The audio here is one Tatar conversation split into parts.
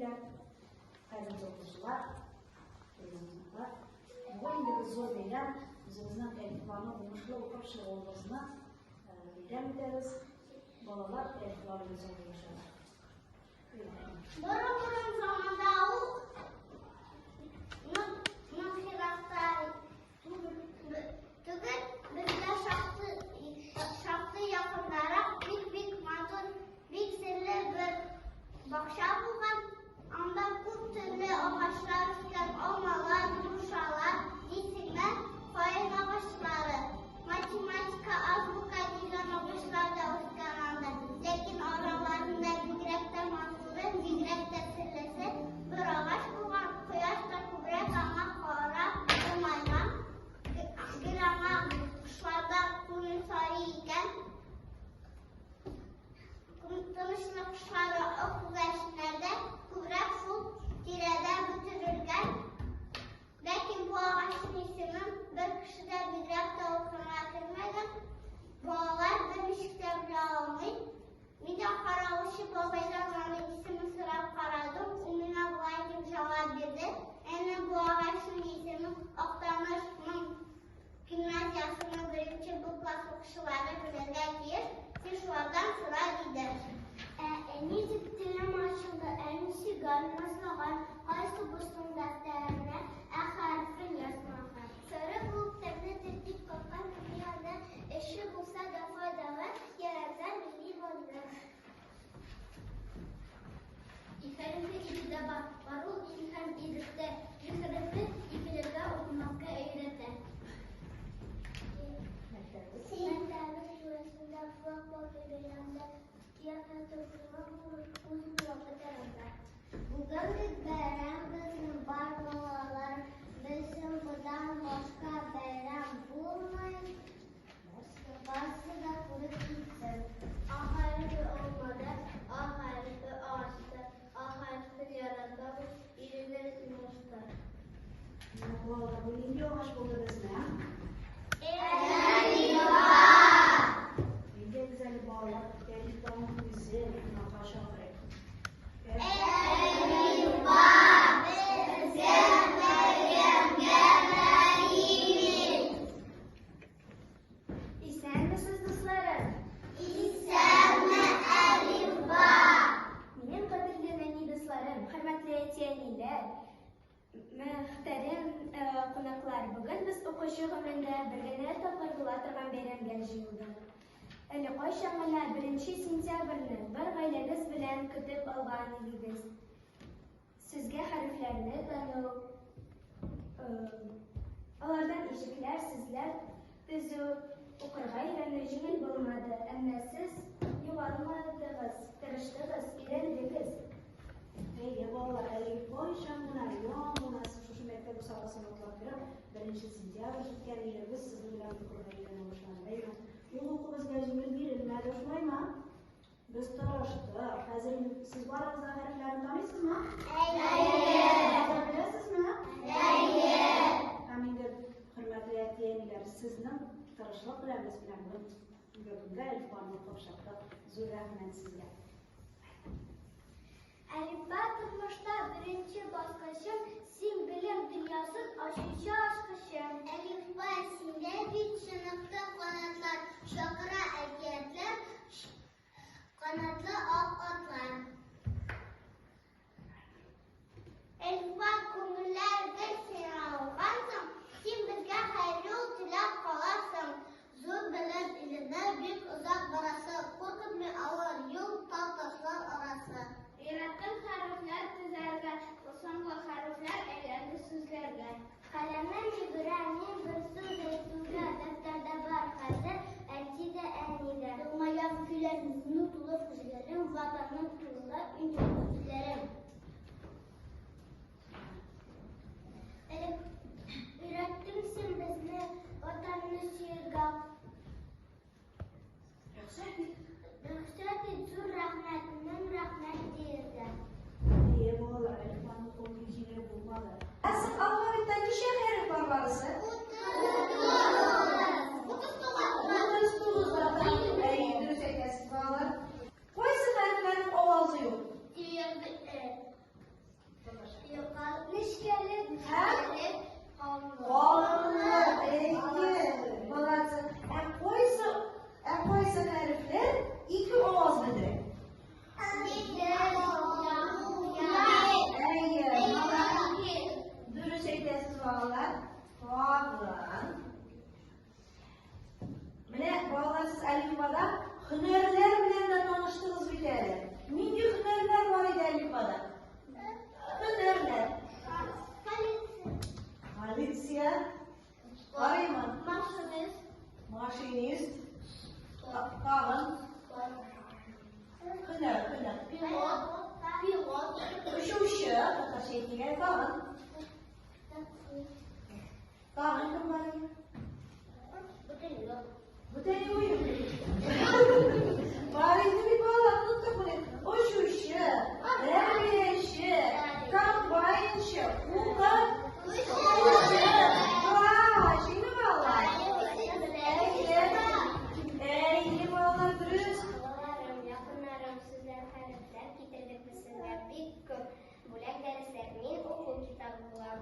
әти-әниләр, кадерле укучылар, кунаклар. Бүген инде без зур бәйрәм, үзебезнең әлифбаны уңышлы укып чыгуыбызны бәйрәм итәбез. Балалар әлифба белән саубуллашалар. Борын-борын заманда ук нык еракта түгел, безгә шактый якындарак бик-бик матур, бик серле бер бакча булган. Анда күп төрле агачлар үскән, алмалар, грушалар, дисеңме, каен агачлары. Математика, азбука дигән агачлар да үскән анда. Ләкин араларында бигрәк тә матуры, бигрәк тә серлесе бер агач булган. Кояш та күбрәк аңа карап елмайган. Гел аңа кошлар да күңел сорый икән. Тынычлык кошлары ак күгәрченнәр дә күбрәк шул тирәдә бөтерелгән. Ләкин бу агачның исемен бер кеше дә, бигрәк тә укырга кермәгән балалар берничек тә белә алмый. Мин дә каравылчы бабайдан аның исемен сорап карадым, ул миңа болай дип җавап бирде, Әнә бу агачның исемен Актанышның гимназиясенең беренче Б класс укучылары белергә тиеш, син шулардан сора, диде. Ә әни дип телем ачылды, әни сөйгән, назлаган, кайсыбызның дәфтәренә Ә хәрефен язмаган. Сары булып тәмле тел дип каккан әни аны, эше булса да файдалы, ярата милли балны. И хәрефе ике дә бар, бар ул ил һәм иректә, И хәрефе икеләргә укымакка өйрәтә. Мәктәбебез түрәсендә флаг балкый бәйрәмдә, Кыяфәте зурлык булыр, үз флагы тәрәзә. Бүген бит бәйрәм безнең бар балалар белсен, бодан башка бәйрәм булмый, барсы да күреп китсен. А хәрефе алмада, А хәрефе агачта, А хәрефен яратабыз, өйрәнәбез уңышта. Менә балалар, бу нинди агач булды безнең? Әлифба! Әйдәгез әле балалар, Әлифбаның үзе кунакка чакырыйк. Әлифба безгә бәйрәмгә рәхим ит! Исәнмесез, дусларым! Исәнме, Әлифба! Минем кадерле нәни дусларым, хөрмәтле әти-әниләр, мөхтәрәм кунаклар, бүген без укучы гомерендә бер генә тапкыр була торган бәйрәмгә җыелдык. Әле кайчан гына беренче сентябрьне бар гаиләгез белән көтеп алган идегез. Сезгә хәрефләрне тану, алардан ишекләр, сүзләр төзү, укырга өйрәнү җиңел булмады, әмма сез югалмадыгыз, тырыштыгыз, өйрәндегез. Әйе, балалар, әле кайчан гына, яңа гына шушы мәктәп бусагасын атлап кереп, беренче сентябрь җиткән иде, без сезнең белән укырга өйрәнә башладык, әйме? Ул уку безгә җиңел бирелмәде, шулаймы? Без тырыштык. Хәзер инде сез барыгыз да хәрефләрне таныйсызмы? Әйе! Яза беләсезме? Әйе! Һәм инде, хөрмәтле әти-әниләр, сезнең тырышлык белән без менә бүген бүгенге әлифбаны укып чыктык. Зур рәхмәт сезгә. Әлифба тормышта беренче баскычым, син белем дөньясын ачучы ачкычым. Әлифба синдә бит чыныкты канатлар, чакыра әкиятләр, канатлы ак атлар. Әлифба күңелләр гел сиңа алгансың, син безгә хәерле юл теләп каласың. Зур белем иленә бик озак барасы, куркытмый авыр юл, тау. әйтик әле тагын. Тагын кем бар? Бүтән юк. Бүтән юк. Бар инде бит балалар, оныттык моны. Очучы, тәрбияче, комбайнчы, укытучы, врач, инде балалар. Әйе, әйе, балалар, дөрес. Балаларым, якыннарым, сүзләр, хәрефләр китердек без сезгә бик күп бүләк дәресләр. Мин уку китабы булам.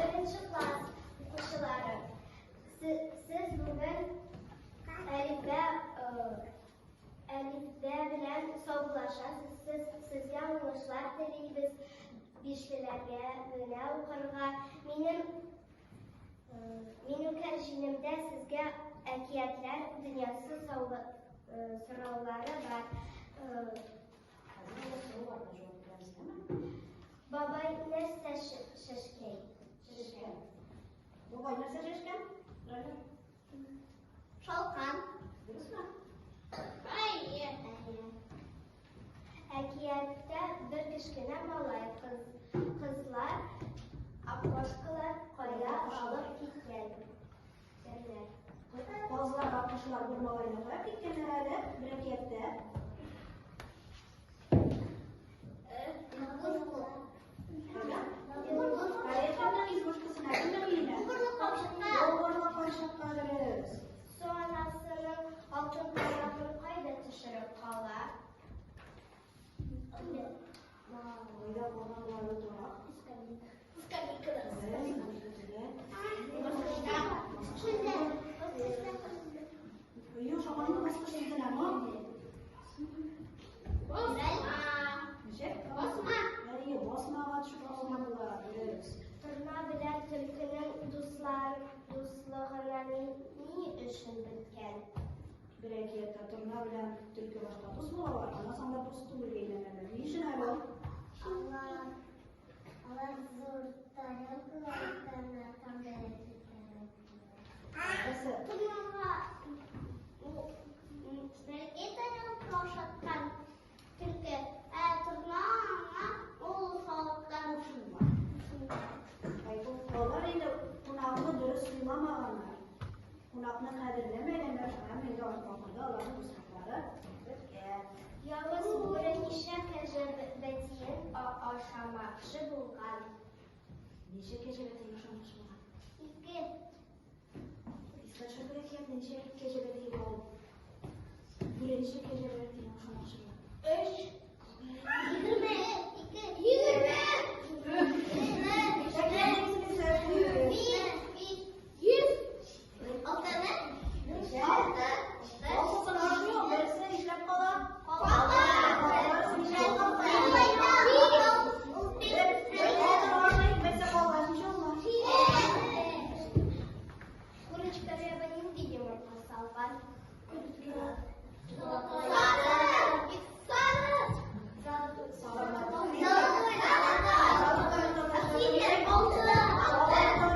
Беренче класс укучылары, сез бүген әлифбә әлифбә белән саубуллашасыз. Сез сезгә уңышлар телибез. Бишлеләргә генә укырга. Минем минем кәрҗинемдә сезгә әкиятләр дөньясы сораулары бар. Хәзер инде сорауларга җавап бирәбез, әме? Бабай нәрсә чәчкән? Чәчкән. Бабай нәрсә чәчкән? Рәнә? Шалкан. Дөресме? Әйе. Әкияттә бер кечкенә малай кыз, кызлар аккошкалар кая алып киткән? Киткәннәр. Казлар, аккошлар бер малайны кая киткәннәр әле? Бер әкияттә. Кая? Кая кемнең избушкасына, кемнең өенә? Убырлы карчыкка. Убырлы карчыкка, дөрес. Су анасының алтын таягын кайда төшереп кала? Кайда калган бу әле торак? Юк, шаманың баскыч сүзенә, Ничек? Басма. Әйе, басмага төшеп калган була, дөрес. Торна белән төлкенең дуслар дуслыгына ни өчен беткән? Бер әкияттә торна белән төлке башта дус булалар, аннан соң да дус түгелгә әйләнәләр. Ни өчен әле ул? Алар алар зур тарелкалардан һәм бәләкәй тарелкалар. Нәрсә? Торнага бәләкәй тарелка ашаткан төлке, ә торна аңа ул салкын. Алар инде кунакны дөрес сыйламаганнар. Кунакны кадерләмәгәннәр, һәм инде ахырда аларның дуслыклары беткән. Явыз бүре ничә кәҗә бәтиен ашамакчы булган? Ничә кәҗә бәтиен ашамакчы булган? Ике. Искә төшереп әкиятне, ничә кәҗә бәтие була ул? Беренче кәҗәгә тигән шамакчылар. Өч. 22. 20. Бер, Биш. 100. Алтыны. Алты. Алтысы ашмый, берсе нишләп кала? Кала. Бер берсе калгач, ничә була? Курочка ряба нинди йомырка салган? Сары. Сары.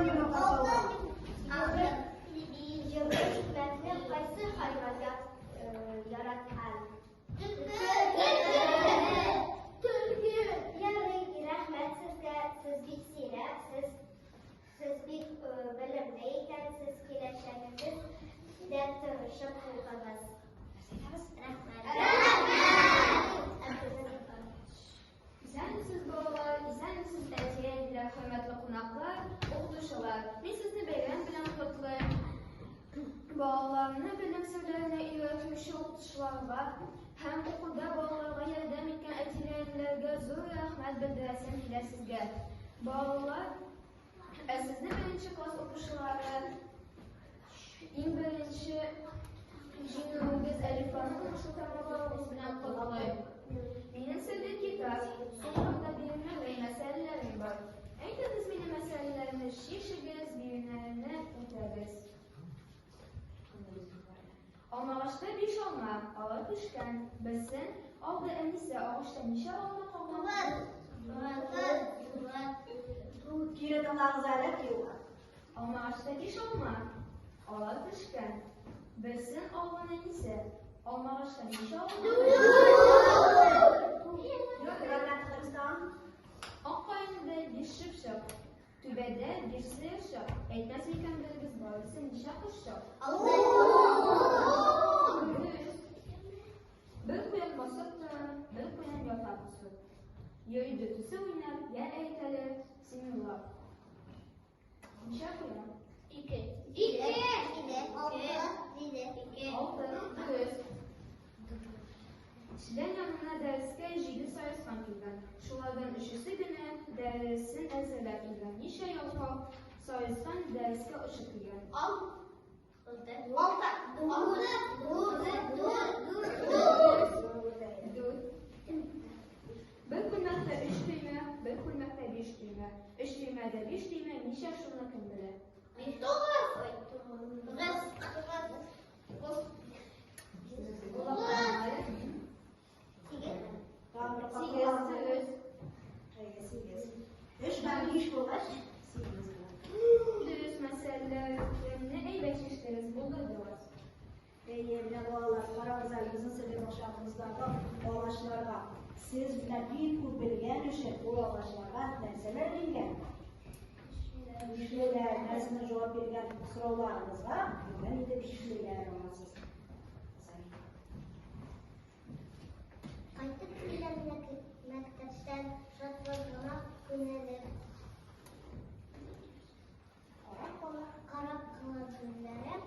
Йомырка салган. Җылы икмәкне кайсы хайван яраткан? Төлке. Ярый, рәхмәт сезгә. Сез бик зирәк, сез бик белемле икәнсез. Киләчәгегез дә тырышып укыгыз. Рәхмәт. Исәнмесез, балалар, исәнмесез, әти-әниләр, хөрмәтле кунаклар, укытучылар. Мин сезне бәйрәм белән котлыйм. Балаларны белем серләренә өйрәтүче укытучыларга һәм укуда балаларга ярдәм иткән әти-әниләргә зур рәхмәт белдерәсем килә сезгә. Балалар, ә сезне беренче класс укучылары иң беренче җиңүегез әлифбаны уңышлы тәмамлавыгыз белән котлыйм. Минем сезгә китап, сумкамда биремнәр мәсьәләләрем бар. Әйдәгез минем мәсьәләләрне чишегез, биремнәрне үтәгез. Алмагачта биш алма, алар пешкән. Берсен алды әнисе, агачта ничә алма калган? Кире тыңлагыз әле, кире. Алмагачта биш алма, алар пешкән. Берсен алган әнисе, алмагачта ничә алма? Рәхмәт, Христан. Ак каенда биш чыпчык, түбәдә биш сыерчык. Әйтмәс микән берегез барысы ничә кошчык? Дөрес. Бер куян басып тора, бер куян ята посып. Йөри дүртесе уйнап, я әйт әле, син уйлап. Ничә куян? Ике. Ике. Алты. Җиде. Алты. Дөрес. Челән янына дәрескә җиде саескан килгән. Шулардан өчесе генә дәресен әзерләп килгән. Ничә ялкау саескан дәрескә очып килгән? Алты. Алты. Алты. Дүрт. Дүрт. Дүрт. Дүрт. Бер күлмәктә өч төймә, бер күлмәктә биш төймә. Өч төймәдә биш төймә, ничә шуны кем белә? Тугыз. Тугыз. Улап карагыз. Сигез. Тагын бер Сигез, кат дөрес. Әйе, сигез. Өч һәм биш булгач, сигез була. Дөрес мәсьәләләрне әйбәт чиштегез, булдырдыгыз. Әйе, менә балалар, карагыз әле безнең сезнең бакчабыздагы агачларга. Сез менә бик күп белгән өчен ул агачларга нәрсәләр эленгән? Бишлеләр, менә сезнең җавап биргән сорауларыгызга бүген инде бишлеләр аласыз. Кайтып киләм мәктәптән, шатлыгыма күнелеп. Карап кала. Карап кала гөлләрем,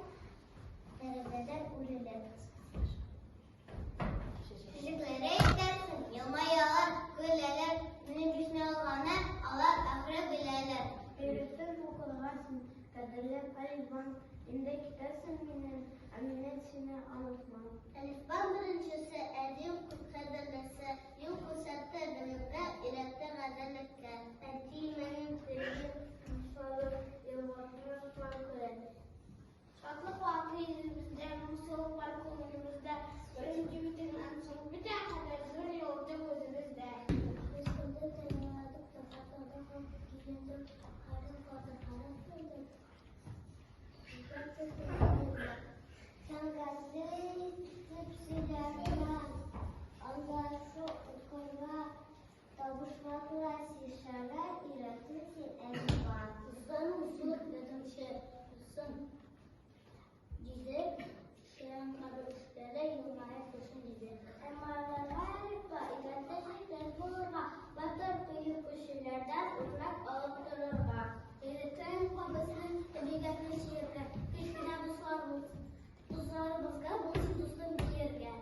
тәрәзәдән үрелеп. Чәчәкләре әйтерсең, елмаялар, көләләр, минем бишне алганы, алар ахры беләләр. Өйрәттең укырга син, кадерле әлифбам, инде китәрсең миннән, ә мин сине онытмам. Әлифба беренчесе, әдип кадерлесе, юл күрсәтте белемгә, өйрәтте гаделлеккә. Әти минем сөйгән дусларым, елмаклар күрә. Шатлык вакыт йөзебездә, моңсулык бар күңелебездә. Беренче битеннән соң бетә кадәр зур юлды үзебездә. Без шунда тәмамладык та хатада һәм килендек, хәреф белдек. Сәнгатьле итеп сөйләргә, аңлаешлы укырга, табышмаклар чишәргә өйрәттең син, әлифба. Озын зур беренчесен диде, Ширәм кабер өстәле елмаеп көлсен диде. Ә малайларга әлифба өйрәтте җитез булырга, батыр кыю кешеләрдән үрнәк алып торырга. Өйрәтте әлифба безне табигатьне сөяргә, кечкенә дусларыбызга булсын дустым дияргә.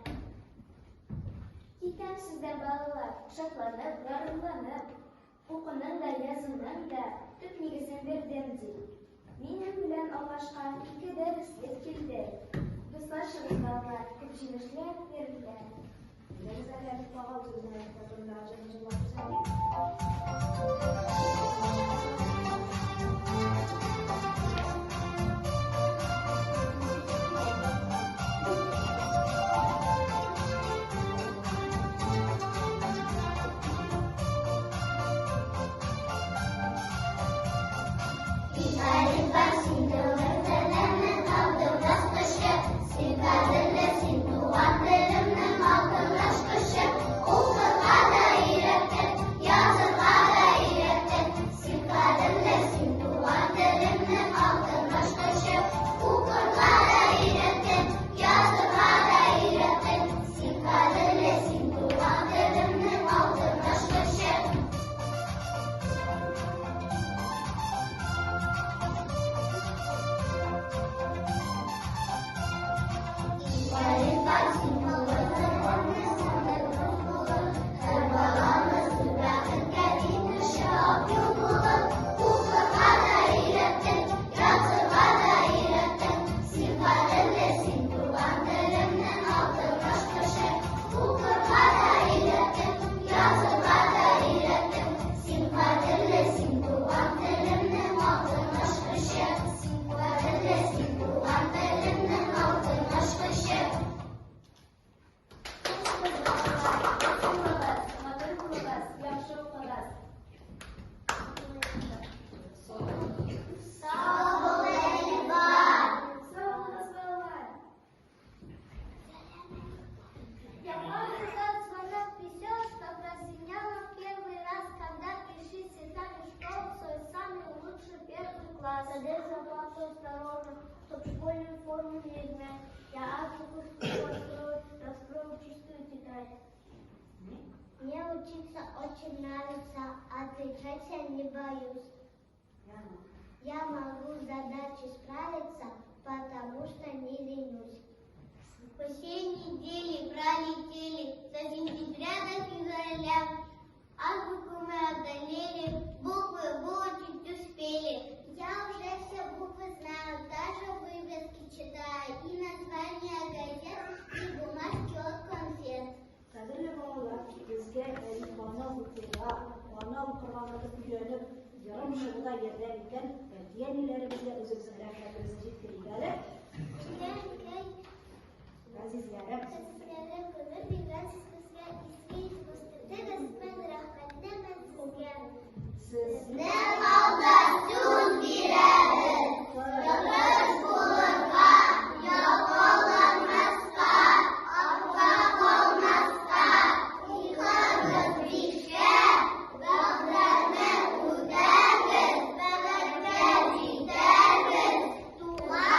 сезгә, балалар, шатланып, горурланып, укуның да, язуның да төп нигезен бирдем, ди. Минем белән алмашка ике дәреслек килде. Дуслашыгыз, балалар, күп җимешләр бирелгән. Әйдәгез әле Әлифбага үзебезнең Әлифба турындагы җырны җырлап күрсәтик. Әлифба син туган телемнең алтын баскычы, син кадерле, син туган телемнең алтын ачкычы. Укырга да өйрәттең, язырга да өйрәттең. Син кадерле, син туган телемнең алтын ачкычы. Укырга да өйрәттең, язырга да өйрәттең. Син кадерле, син туган телемнең алтын ачкычы. Әлифба син туган телемнең булып, һәр баламыз зур бәхеткә илтүче ак юл булып, укырга да өйрәттең, язырга да өйрәттең. Син кадерле, син туган телемнең алтын ачкычы. Укырга да өйрәттең, язырга да өйрәттең. Син кадерле, син туган телемнең алтын ачкычы. Син кадерле, син туган телемнең алтын ачкычы. Булыгыз, матур булыгыз, яхшы укыгыз. Сау бул, Әлифба! Сау булыгыз, балалар. Я помню тот звонок веселый, что прозвенел в первый раз, когда пришли цветами в школу в свой самый лучший первый класс. Садись за парту осторожно, чтоб школьную форму не измять. Я азбуку свою открою, раскрою чистую тетрадь. Мне учиться очень нравится, отвечать я не боюсь. Я могу с задачей справиться, потому что не ленюсь. Все недели пролетели со сентября до февраля. Азбуку мы одолели, буквы выучить успели. Я уже все буквы знаю, даже вывески читаю, и названия газет, и бумажки от конфет. Кадерле балалар, безгә Әлифбаны укырга, аны укырга онытып өйрәнеп, ерым чыгуда ярдәм иткән әти-әниләребезгә үзебезнең рәхмәтебезне җиткерик әле. Әнкәй, Газизләрем, Газизләрем, гомер биргәнсез безгә, изге итеп үстердегез, мең рәхмәтлемен сезгә. Сезне Сезнең алда сүз бирәбез, тырыш булырга, ялкауланмаска, артка калмаска, укырбыз бишкә, вәгъдәне үтәрбез, бәхеткә җитәрбез, туган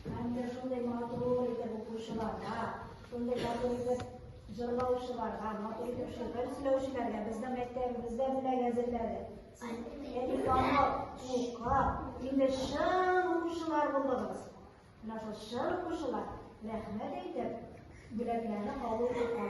Һәм дә шундый матур итеп укучыларга, шундый матур итеп җырлаучыларга, матур итеп шигырь сөйләүчеләргә безнең мәктәбебездә бүләк әзерләде. Әлифбаны укып, инде чын укучылар булдыгыз. Менә шул чын укучылар рәхмәт әйтеп, бүләкләрне кабул итә.